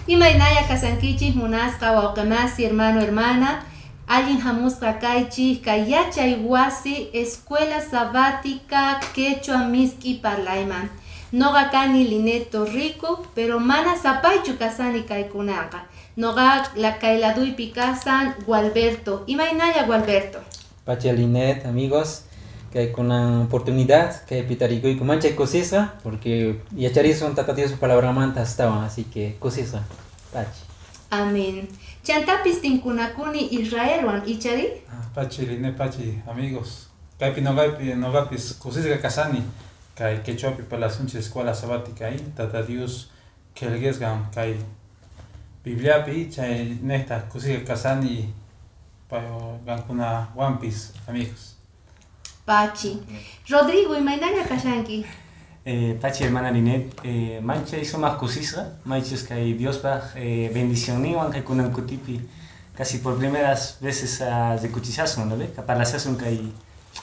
Imaynalla kasankichik munasqa wawqimasi, hermano, hermana, allin hamusqa kaychik kay yachay wasi Escuela Sabática Quechua Misk'i Parlayman. Noqa kani Linet Torrico, pero mana sapaychu kasani kaykunanqa. Noqa la kay laduypi kasan Gualberto. Imaynalla Gualberto. Pacha Linet, amigos, que hay una oportunidad que pitarikuyku manchay kusisqa porque yacharisun Tata Dios palabramanta astawan, así que kusisqa. Pachi. Amén. Chantapis tinkunakuni Israelwan ichari? Pachi, Linet, Pachi, amigos. Kaypi noqapi noqapis kusisqa kasani kay quechuapi parlasunchik escuela sabática ahí Tata Dios qillqasqan kay Bibliapi chay niqta kusisqa kasani qankunawanpis amigos. Pachi. Rodrigo, imaynalla kashanki? Pachi, hermana Linet, manchay sumaq kusisqa, maychus kay Diospaq bendicionninwan kay kunan kutipi casi por primeras veces rikuchishasun, ¿no ve? Parlasasun kay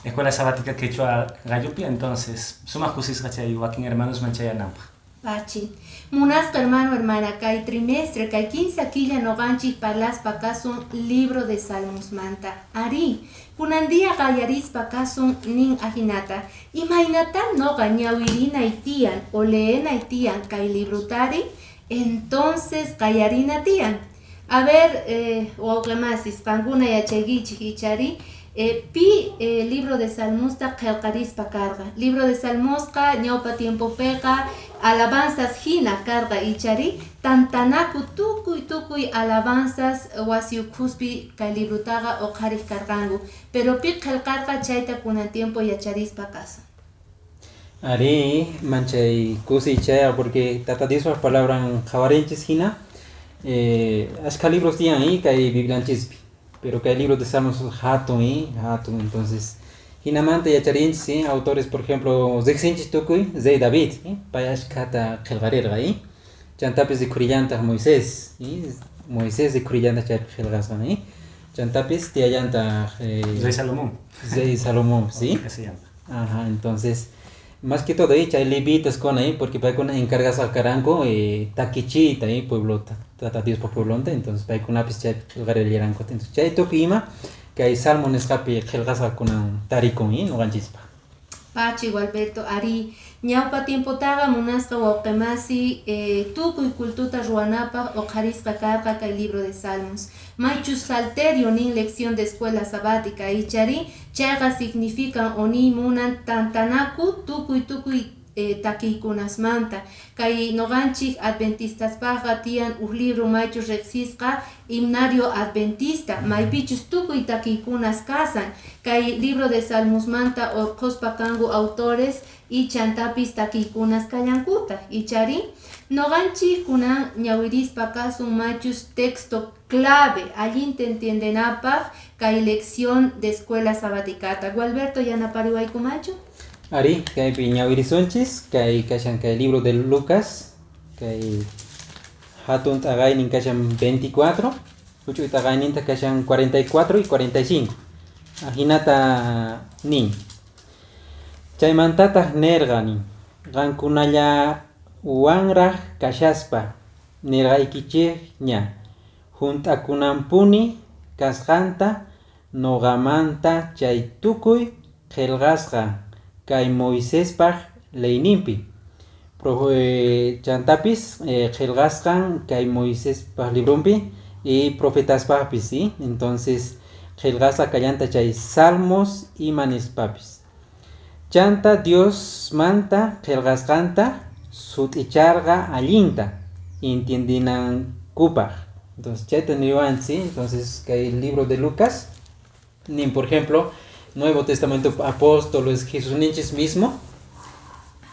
Escuela Sabática Quechua Gallupi, entonces sumaq kusisqa chay wakin hermanos manchayananpaq. Pachi. Munasqa hermano, hermana, kay trimestre, kay kinsa killa noqanchik parlaspa kasun libro de Salmos manta. Ari, kunan día qallarispa kasun nin ajinata. Imaynata noqa ñawirinay tiyan o leenay tiyan kay librutari, entonces qallarina tiyan. A ver, wawqimasis, qankuna yachaykichik ichari, pi libro de Salmosta qillqarispa karqa. Libro de Salmosqa ñawpa tiempopiqa alabanzas hina karqa ichari, tantanaku tukuy tukuy alabanzas wasi ukhuspi kay librutaqa uqhariq karqanku. Pero pi qillqarqa chayta kunan tiempo yacharispa kasun. Ari, manchay kusiy chaya porque Tata Diospa palabran qhawarinchis hina, ashka libros tiyan kay Biblianchispi, pero kay libro de Salmos hatun hatun, entonces hinamanta yacharinchis, ¿sí? Autores, por ejemplo, riqsinchis tukuy Rey David, ¿sí? Pay ashkata qillqarirqa, ¿sí? Chantapis rikhurillantaq Moisés, ¿sí? Moisés rikhurillantaq chaypi qillqasqan, ¿sí? Chantapis tiyallantaq Rey Salomón. Rey Salomón, ¿sí? Se llama. Ajá, entonces más que todo ahí chay levitas con ahí porque paykuna encargasqa karanku takichiyta pueblo Tata Dios por pueblonta, entonces paykunapis chay qillqarillaranku, entonces chay tukuy ima kay Salmo nisqapi qillqasqa kunan tarikun ñuqanchispaq. Pachi, Gualberto, ari, ñawpa tiempotaqa munasqa wawqimasi tukuy cultuta ruwanapaq uqharisqa karqa kay libro de Salmos. Maychus salterio nin lección de escuela sabática ichari, chayqa significan o ni munan tantanaku tukuy tukuy takiykunasmanta. Kay noqanchik adventistaspaqqa tiyan uj libro maychus riqsisqa himnario adventista, maypichus tukuy takiykunas kasan. Kay libro de Salmosmanta urqhuspa kanku autores y chantapis takiykunas kallankuta. Ichari, noqanchik kunan ñawirispa kasun maychus texto clave allinta entiendenapaq kay lección de escuela sabaticata. Gualberto, yanapariwaykumanchu? Ari, kaypi ñawirisunchis, kay kashan kay libro de Lucas, kay hatun t'aqaynin kashan 24, huch'uy t'aqayninta kashan 44 y 45. Ajinata nin. Chaymantataq nirqa nin, qankunallawanraq kashaspa nirqaykichikña hunt'akunanpuni kasqanta noqamanta chay tukuy qillqasqa kay Moisespaq leyninpi. Chantapis qillqasqan kay Moisespaq librompi y profetaspaqpis, ¿sí? Entonces qillqasqa kallanta chay Salmos ima nispapis. Chanta Diosmanta qillqasqanta sut'icharqa allinta entiendinankupaq. Entonces chayta niwan, ¿sí? Entonces kay libro de Lucas nin, por ejemplo, Nuevo Testamento apóstoles Jesús ninchis mismo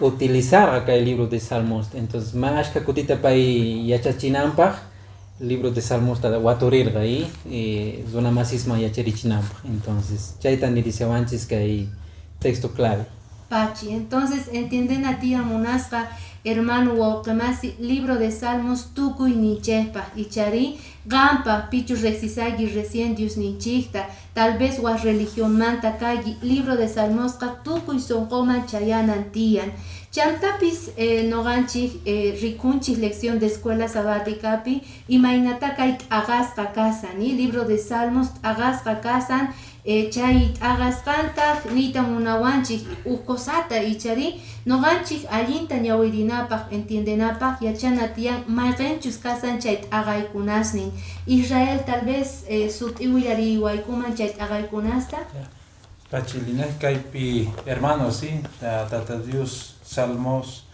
utilizar acá el libro de Salmos. Entonces, más kutita pay yachachinanpaq libro de Salmos ta waturirqa ahí runa masisma yacharichinanpaq. Entonces, chayta nirisawanchis kay texto clave. Pachi, entonces entienden a tía munasqa hermano wawqimasi libro de Salmos tukuy ninchikpaq ichari qampa pichus riqsisayki recién Dios ninchikta tal vez waj religionmanta kayki libro de Salmosqa tukuy sunquman chayanan tiyan. Chantapis noqanchik rikunchik lección de escuela sabáticapi imaynata kay t'aqasqa kasan, libro de Salmos t'aqasqa kasan, chay t'aqasqantaq niyta munawanchik uj cosata ichari noqanchik allinta ñawirinapaq entiendenapaq yachana tiyan mayqinchus kasan chay t'aqaykunasnin. Israel tal vez sut'i willariwaykuman chay t'aqaykunasta. Pachi Linet kaypi hermanos, sí, Tata Dios, Salmos,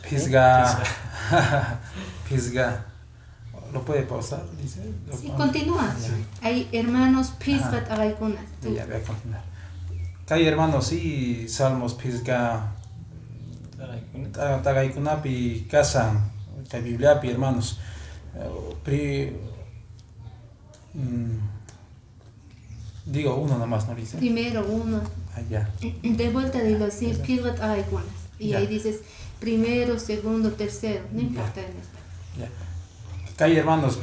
Pisga, Pisga, ¿lo puede pausar? Dice. Sí, continúa. Hay hermanos Pisga t'aqaykunas. Ya voy a continuar. Kay hermanos, sí, Salmos Pisga, t'aqaykunapi kasan, kay Bibliapi hermanos, digo uno nomás, ¿no dice? Primero uno. Ah, ya. De vuelta dilo, sí, Pisga t'aqaykunas. Y ahí dices primero, segundo, tercero, no importa en español. Ya. Kay hermanos,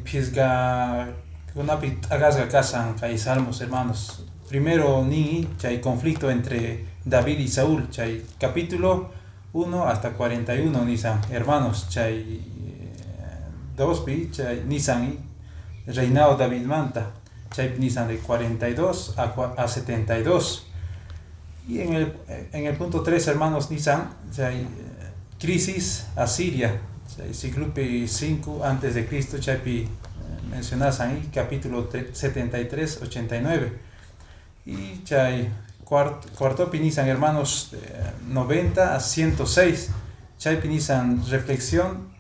Pisga, kunapi t'aqasqa kasan, kay Salmos, hermanos. Primero ni, chay conflicto entre David y Saúl, chay capítulo 1 hasta 41, nisan, hermanos, chay 2 pi, chay nisan, reinado David manta, chay nisan de 42 a 72. Y en el punto 3, hermanos, nisan, chay crisis asiria, chay siglo 5 antes de Cristo, chay pi mencionas ahí, capítulo 73, 89. Y chay cuarto pi nisan, hermanos, 90 a 106, chay pi nisan reflexión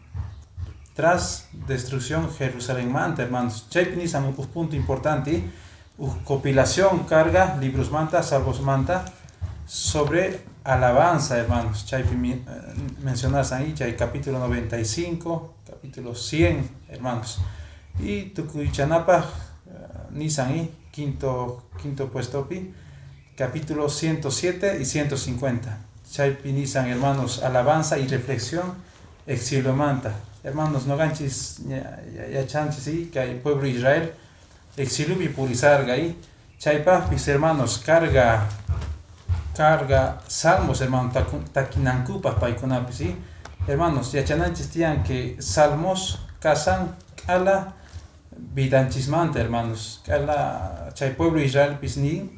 tras destrucción Jerusalén manta, hermanos. Chay pi nisan un punto importante, compilación carga libros manta, salmos manta, sobre alabanza, hermanos. Chay pi mencionas ahí, chay capítulo 95, capítulo 100, hermanos. Y tukuychanapaj nisan ahí, quinto puesto pi, capítulo 107 y 150. Chay pi nisan, hermanos, alabanza y reflexión, exilio manta. Hermanos, noqanchis, ya chanchis, sí, que hay pueblo de Israel, exilio y purizarga ahí. Chaypajpis, hermanos, carga salmos, hermano, takinankupas paykunapis, sí. Hermanos, yachananchis tiyan que salmos kasan k'ala vidanchismanta, hermanos, k'ala chay pueblo de Israel pis ni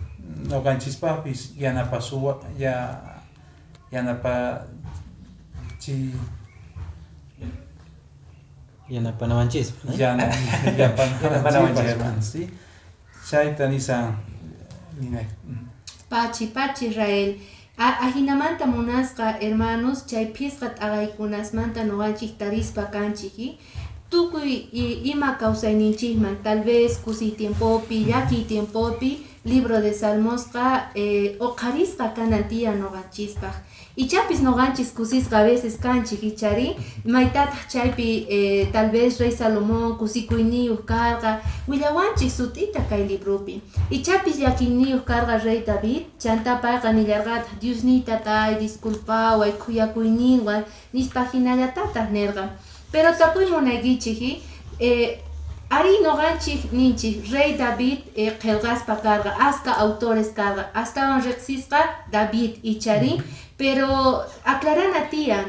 noqanchispajpis yanapasuwa ya yanapa chi Yanapanawanchis, ¿no? Yanapanawanchis, hermanos, sí. Chayta nisan Linet. Pachi, pachi Israel. Ajinamanta munasqa, hermanos, chay phisqa t'aqaykunasmanta noqanchik tarispa kanchik, tukuy ima kawsayninchikman, tal vez kusiy tiempopi, llakiy tiempopi, libro de Salmosqa uqharisqa kanan tiyan noqanchispaq. Ichapis noqanchis kusisqa a veces kanchik, ichari, maytataq chaypi tal vez rey Salomón kusikuyniyuq karqa, willawanchik sut'ita kay libropi. Ichapis llakiyniyuq karqa rey David, chanta payqa nillarqataq, Diosniy tatay, disculpaway, khuyakuyninwan, nispa hinallatataq nirqa. Pero tapuy munaykichik, ari noqanchik ninchik, rey David qillqaspa karqa, aska autores karqa, astawan riqsisqa David ichari, pero aclarana tiyan,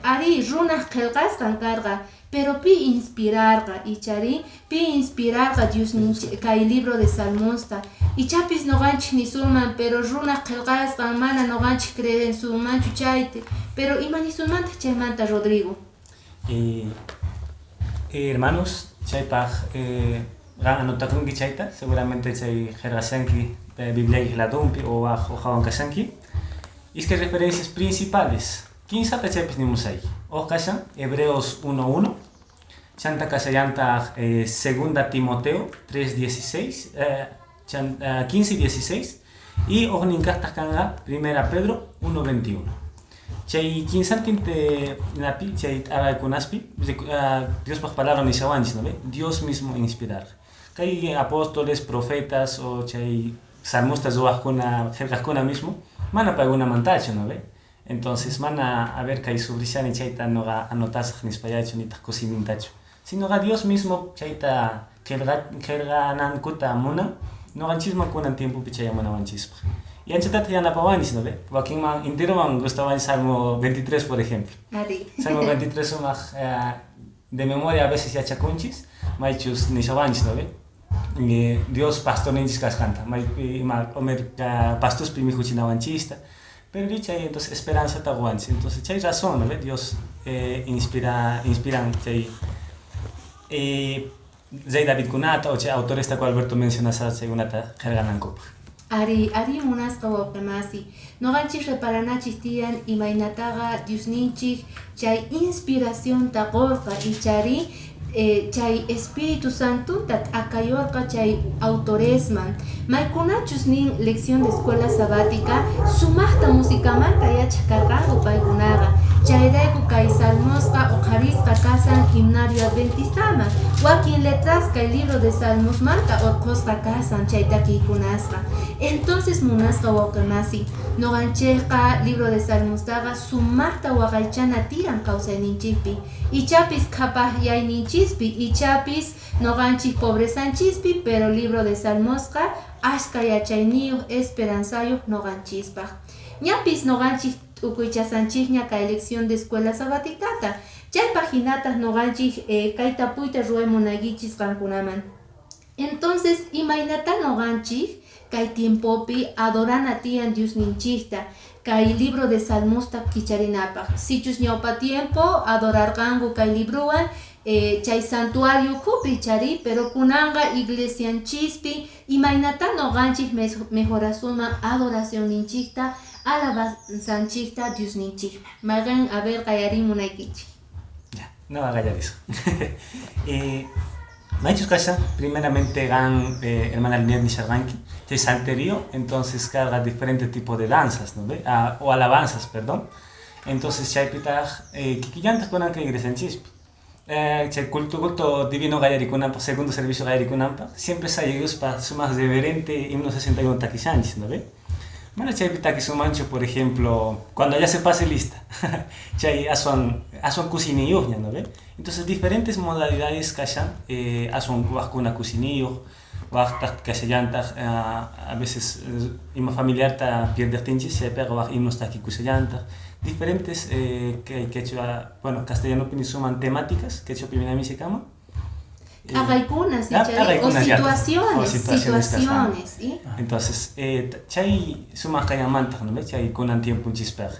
ari runaq qillqasqan karqa, pero pi inspirarqa, ichari, pi inspirarqa Dios kay libro de Salmosta. Ichapis noqanchik nisunman, pero runaq qillqasqan mana noqanchik creensunmanchu chayta, pero ima nisunmantaq chaymanta, Rodrigo? Hermanos, chaypaj qan anotakunki chayta, seguramente chay qillqashanki Bibliayki ladunpi o waj uqawan kashanki. Iskay referencias principales. Kinsata chaypis nimusayki. Uj kashan Hebreos 1.1, chanta kashallantaq Segunda Timoteo 3.16, 15 y 16, y ujnin kaqtaq kanqa Primera Pedro 1.21. Chay kinsantin te napi, chay t'aqaykunaspi, Diospaj palabra nishawanchis, ¿no ve? Dios mismo inspirar. Kay apóstoles, profetas o chay salmostas ruwaqkuna, qillqaqkuna mismo, mana paykunamantachu, ¿no ve? Entonces, mana a ver kay sufrishani chayta noqa anotasaq nispallachu nitaq kusiynintachu, sino Dios mismo chayta qillqanankuta munan. Noqanchisman kunan tiempopi chayamunawanchispaq. Y anchatataq yanapawanchis, ¿no ve? Wakinman enteroman gustawanchis Salmo 23, por ejemplo. Ari. Salmo 23 sumaq de memoria a veces yachakunchis, maychus nishawanchis, ¿no ve? Dios pastorninchis kasqanta, maypi ima comer pastuspi mikhuchinawanchista. Pero chay entonces esperanza quwanchis. Entonces chay razón, ¿no ve? Dios inspiran chay rey David kunata o chay autoresta cual Alberto mencionasa chaykunata qillqanankupaq. Ari, ari munasqa wawqimasi. Noqanchik reparanachik tiyan imaynataqa Diosninchik chay inspiracionta qurqa ichari chay Espíritu Santunta t'akayorqa chay autoresman. Maykunachus nin lección de escuela sabática sumaqta musicamanta yachaq karqanku paykunaqa. Chayrayku kay salmosqa uqharisqa kasan himnario adventistaman. Wakin letras kay libro de salmosmanta urqhusqa kasan chay takiykunasqa. Entonces munasqa wawqimasi, noqanchikqa libro de salmostaqa sumaqta waqaychana tiyan kawsayninchikpi. Ichapis qhapaqyayninchispi, ichapis noqanchik pobrezanchispi, pero libro de salmosqa ashka yachayniyuq esperanzayuq noqanchispaq. Ñapis noqanchik t'ukuychasanchikña kay lección de escuela sabáticata. Chaypaq hinataq noqanchik kay tapuyta ruway munaykichis qankunaman. Entonces, imaynata noqanchik kay tiempopi adorana tiyan Diosninchikta kay libro de salmosta kicharinapaq. Sichus ñawpa tiempo adorarqanku kay librowan chay santuario ukhupi chari, pero kunanqa iglesianchispi imaynata noqanchik mejorasuman adoracionninchikta alabanzanchikta Diosninchikman. Mayqin a ver qallarimunaykichik. Ya, no qallariso. Maychus kashan, primeramente gan hermana Linet nisharqanki, chay salterio, entonces carga diferente tipo de danzas, ¿no ve? Ah, o alabanzas, perdón. Entonces chaypitaq kikillantaq kunanqa iglesianchispi. Chay culto divino qallarikunanpaq, segundo servicio qallarikunanpaq, siempre sayayuspa sumaq reverente himno 61 takishanchis, ¿no ve? Bueno, chaypi takisumanchu, por ejemplo, cuando ya se pase lista, chay aswan kusiniyuqña, ¿no ve? Entonces diferentes modalidades kashan, aswan waqkuna kusiniyuq, waqtaq kashallantaq, a veces ima familiarta pierdeqtinchis, chaypiqa waq himnos takikusallantaq, diferentes que quechua, bueno, castellanopi nisuman temáticas, quechuapi minamisikama. T'aqaykunas, o situaciones, ¿sí? Entonces, chay sumaq kallanmantaq, ¿no? Chay kunan tiemponchispaq.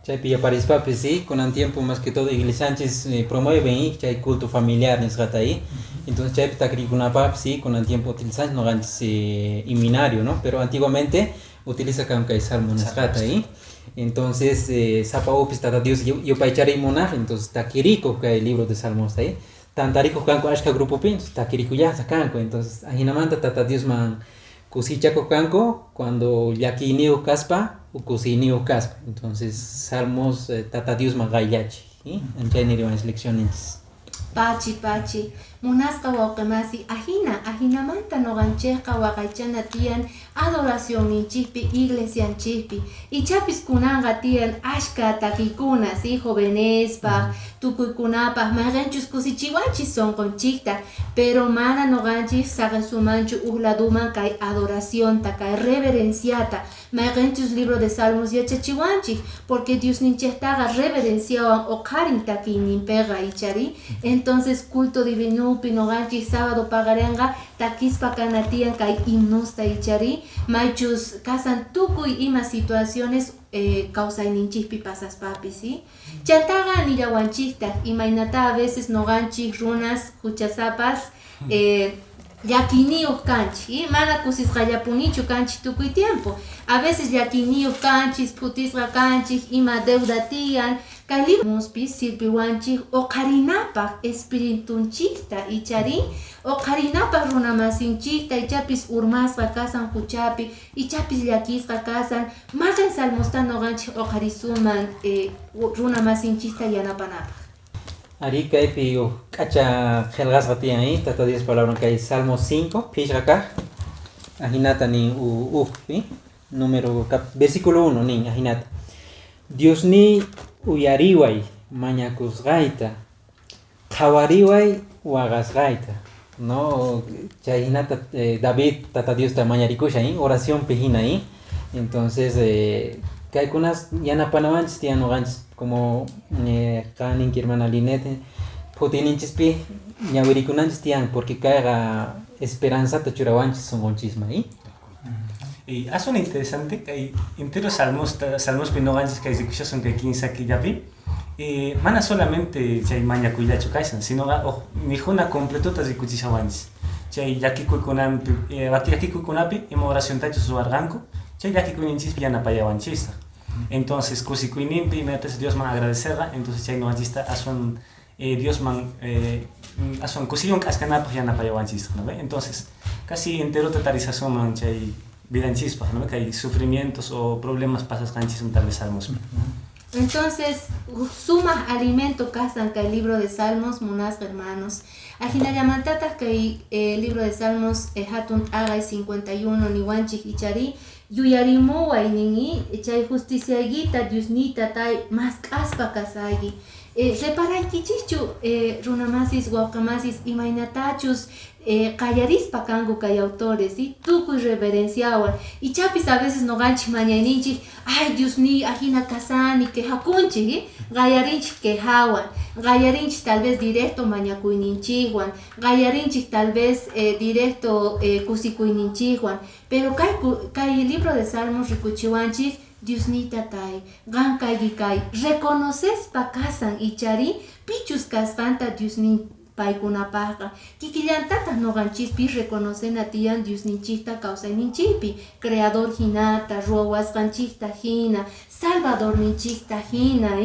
Chaypi yaparispapis, sí, kunan tiempo más que todo iglesianchis promueven chay culto familiar nisqata ahí. Entonces chaypi takrikunapaq, sí, kunan tiempo utilizan noqanchis himnario, ¿no? Pero antiguamente utiliza kay salmo nisqata ahí. Entonces, sapa upis tata Dios yupaycharimunaq, entonces takiriko kay libro de salmos ahí. Tantariko kanku ashka grupo pin, takirikullaqa kanku. Entonces, ajinamanta tata Diosman kusichakuq kanku cuando llakiyniyuq kaspa o kusiyniyuq kaspa. Entonces, salmos tata Diosman qayllachi, ¿sí? Chay niriwan lecciones. Pachi, pachi, munasqa wawqimasi, ajina, ajinamanta noqanchikqa waqaychana tiyan adoracionninchikpi, iglesianchikpi. Ichapis kunanqa tiyan ashka takiykuna, ¿sí? Jovenespaq, tukuykunapaq, mayqanchus kusichiwanchis sunqunchikta, pero mana noqanchik saqisumanchu uq laduman kay adoracionta, kay reverenciata, mayqanchus libro de Salmos yachachiwanchik, porque Diosninchiktaqa reverenciawan uqharin takiyninpiqa, ichari. Entonces culto divinopi noqanchik sábado paqarinqa takispa kana tiyan kay himnosta ichari, maychus kasan tukuy ima situaciones kawsayninchikpi pasaspapis, ¿sí? Chantaqa nillawanchiktaq imaynata a veces noqanchik runas huchasapas llakiyniyuq kanchik, ¿sí? Mana kusisqallapunichu kanchik tukuy tiempo. A veces llakiyniyuq kanchis, phutisqa kanchik, ima deuda tiyan. Kay librospis sirviwanchik uqharinapaq espiritunchikta ichari, uqharinapaq runamasinchikta, ichapis urmasqa kasan huchapi, ichapis llakisqa kasan, mayqin salmosta noqanchik uqharisuman runamasinchikta yanapanapaq. Ari kaypi uj k'acha qillqasqa tiyan, tata Dios palabra kay Salmo 5, phishqa kaq, ajinata nin ujpi, número versículo 1 nin ajinata. Diosniy uyariway mañakusqayta, qhawariway waqasqayta, No, chay hinata David tata Diosta mañarikushan, oración hina, entonces kaykunas yanapanawanchis tiyan noqanchis como qan ninki hermana Linet phutiyninchispi ñawirikunanchis tiyan porque kayqa esperanzata churawanchis sunqunchisman. Y aswan interesante kay entero salmos salmospi noqanchis kay rikushasun kay kinsa killapi mana solamente chay mañakuyllachu kashan sinoqa uj mikhuna completota rikuchishawanchis chay llakikuykunapi llakikuykunapi ima oraciontachus ruwarqanku chay llakikuyninchispi yanapayawanchistaq. Entonces kusikuyninpi imaynatachus Diosman agradecerqa entonces chay noqanchista aswan Diosman aswan kusiywan k'askanapaq yanapayawanchistaq, ¿no ve? Entonces casi enterota tarisasunman chay vidanchispaq, ¿no? Kay sufrimientos o problemas pasasqanchisman tal vez salmospi. Entonces, sumaq alimento kasan kay libro de Salmos munasqa hermanos. Ajinallamantataq kay libro de Salmos hatun t'aqay 51 niwanchik ichari yuyarimuway nini chay justiciaykita Diosnita tay mask'aspa kasayki. Reparaykichikchu runamasis wawqamasis imaynatachus qallarispa kanku kay autores, ¿sí? Tukuy reverenciawan ichapis a veces noqanchik mañayninchik ay Diosniy ajina kasani quejakunchik, ¿sí? Qallarinchik quejawan, qallarinchik tal vez directo mañakuyninchikwan, qallarinchik tal vez directo kusikuyninchikwan, pero kay libro de Salmos rikuchiwanchik Diosnita tay, qan kayki kay, reconocespa kasan ichari pichus kasqanta Diosnin paykunapaqqa kikillantataq noqanchispi reconocena tiyan Diosninchikta kawsayninchikpi, creador hinata, ruwawasqanchikta hina, salvadorninchikta hina,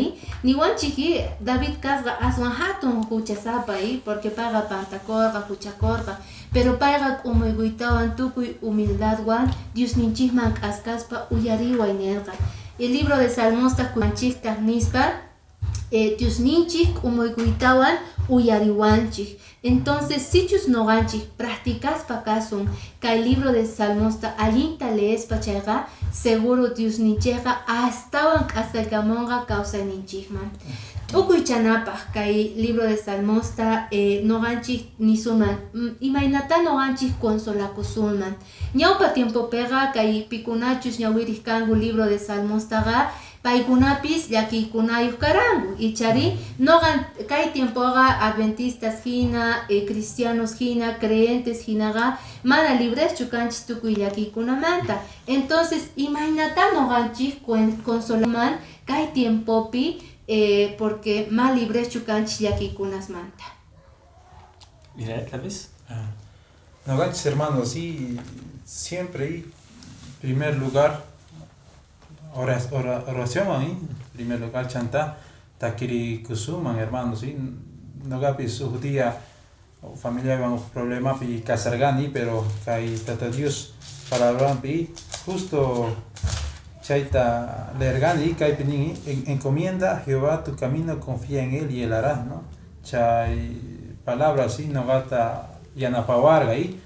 niwanchik David kasqa aswan hatun huchasapa, porque payqa pantakurqa, huchakurqa, pero payqa k'umuykuytawan tukuy humildadwan Diosninchikman k'askaspa uyariway nirqa. El libro de Salmosta kuanchiktaq nispa Diosninchik k'umuykuytawan uyariwanchik. Entonces, sichus noqanchik practicaspa kasun kay libro de Salmosta allinta leespa chayqa seguro Diosninchikqa astawan k'askaykamunqa kawsayninchikman. Tukuy chanapaq kay libro de Salmosta noqanchik nisuman imaynata noqanchik consolakusunman. Ñawpa tiempopiqa kay pikunachus ñawiriq kanku libro de Salmostaqa paykunapis llakiykunayuq karanku ichari noqan kay tiempoqa adventistas hina cristianos hina creyentes hinaqa mana libreschu kanchis tukuy llakiykunamanta. Entonces imaynata noqanchik consolaman kay tiempopi porque ma libreschu kanchis llakiykunasmanta. Mira, tal vez. Noqanchis hermanos, sí, siempre en primer lugar oración ahí, primer lugar chanta takiri kusuman hermanos, sí, noqapis uj día familia iban problema pi kasargani, pero kay tata Dios palabranpi justo chayta leergani kaypi nin encomienda a Jehová tu camino, confía en él y él hará, ¿no? Chay palabra así noqata yanapawarqa y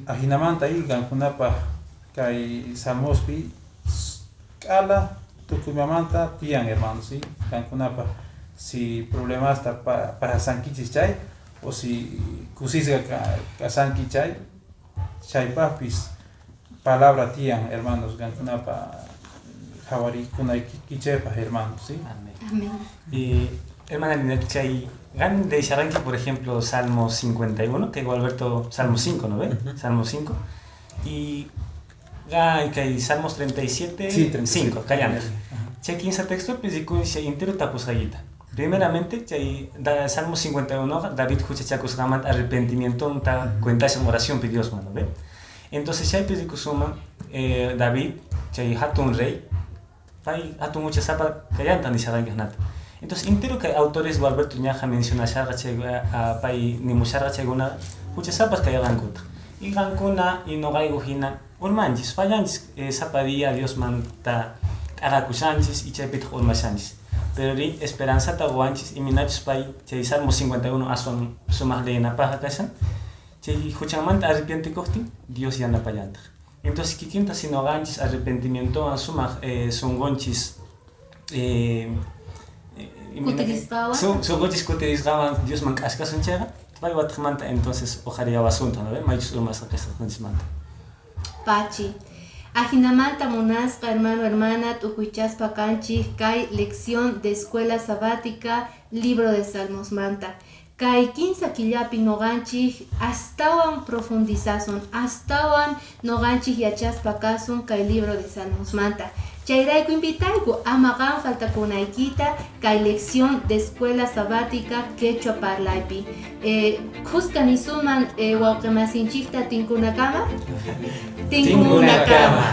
ajinamanta y qankunapaq kay salmospi k'ala tukuymamanta tiyan hermanos, ¿sí? Qankunapaq si problemasta pasankichis chay o si kusisqa kasanki chay chaypaqpis palabra tiyan hermanos qankunapaq qhawariykunaykichikpaq hermanos, ¿sí? Amén. Amén. Y hermana Linet, chay qan leesharqanki por ejemplo Salmo 51, que igual Alberto Salmo 5, ¿no ve? Salmo 5 y kay Salmos 37, sí, 37. 5, kallanta. Chay kinsa texto rikunchik entero tapusqaykita. Primeramente, chay Salmo 51, David huchachakusqanmanta arrepentimientonta cuentashan oracionpi Diosman, ¿no ve? Entonces chaypi rikusunman David, chay hatun rey, pay hatun huchasapa kallanta nisharqanki hinata. Entonces entero kay autores Alberto ñaja mencionasharqa chay pay nimusharqa chaykuna huchasapas kayarqankutaq. Y qankuna y noqayku hina urmanchis, fallanchis sapa día Diosmanta t'aqakushanchis y chaypitaq urmashanchis. Pero ri esperanzata quwanchis imaynachus pay chay Salmo 51 aswan sumaq leyenapaqqa kashan chay huchanmanta arrepientikuqtin Dios yanapallantaq. Entonces kikinta si noqanchis arrepentimientowan sumaq sunqunchis Kutirisqawan. Sunqunchis kutirisqawan Diosman k'askasun chayqa Pay watiqmanta entonces uqhariyawasunta, ¿no ve? Maychus urmasqa kasqanchismanta. Pachi. Ajinamanta munasqa hermano hermana tukuychaspa kanchik kay lección de escuela sabática libro de Salmos manta. Kay kinsa killapi noqanchik astawan profundizasun, astawan noqanchik yachaspa kasun kay libro de Salmos manta. Chayrayku invitayku ama qan faltakunaykita kay lección de escuela sabática quechua parlaypi. Khuska nisuman wawqimasinchikta tinkunakama. Tinkunakama.